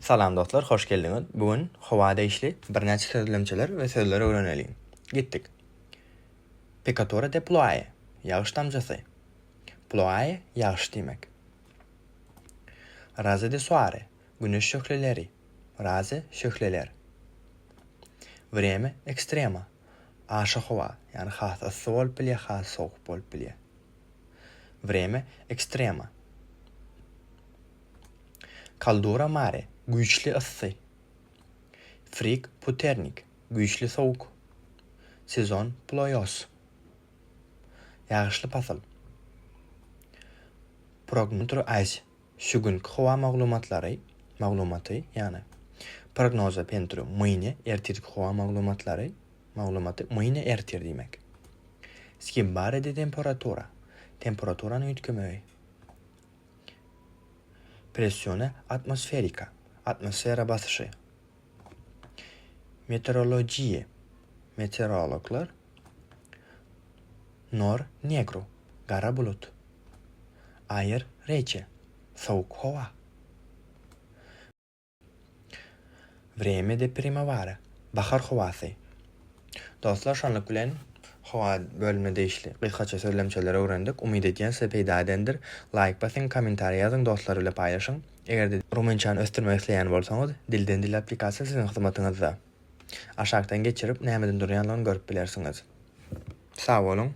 Salam dostlar hoş geldiňiz. Bu gün howa degişli birnäçe sözlemçeler we sözler öwreneliň. Gitdik. Pekatura de ploae, ýagyş damjasy. Ploae ýagyş diýmek. Raze de soare, güneş şöhleleri. Raze şöhleler. Vreme ekstrema, aşa howa, ýagny has yssy bolup bilýär, has sowuk bolup bilýär. Vreme ekstrema. Kaldura mare, güýçli yssy. Frig puternik, güýçli sowuk. Sezon ploýos, ýagyşly pasyl. Prognoz aýs, şu günki howa maglumatlary, maglumaty, ýagny prognoza pentru mâine, ertirki howa maglumatlary, maglumaty, mâine ertir diýmek. Schimbare de temperatura, temperaturanyň üýtgemegi. Pressione atmosferika, atmosfera basyşy. Meteorologiýa, meteorologlar. Nor negru, gara bulut. Aer reçe, sowuk howa. Vremya de primavara, bahar howasy. Dostlar şonluk bilen howa bölümine degişli gysgaça sözlemçeleri öwrendik. Umyt edýän size peýda edendir. Laýk basyň, kommentariýa ýazyň, dostlar bile paýlaşyň. Eger-de rumynçany ösdürmek isleýän bolsaňyz, Dilden dile applikasiýasy siziň hyzmatyňyzda. Aşakdan geçirip nämeden durýanlygyny görüp bilersiňiz. Sag boluň.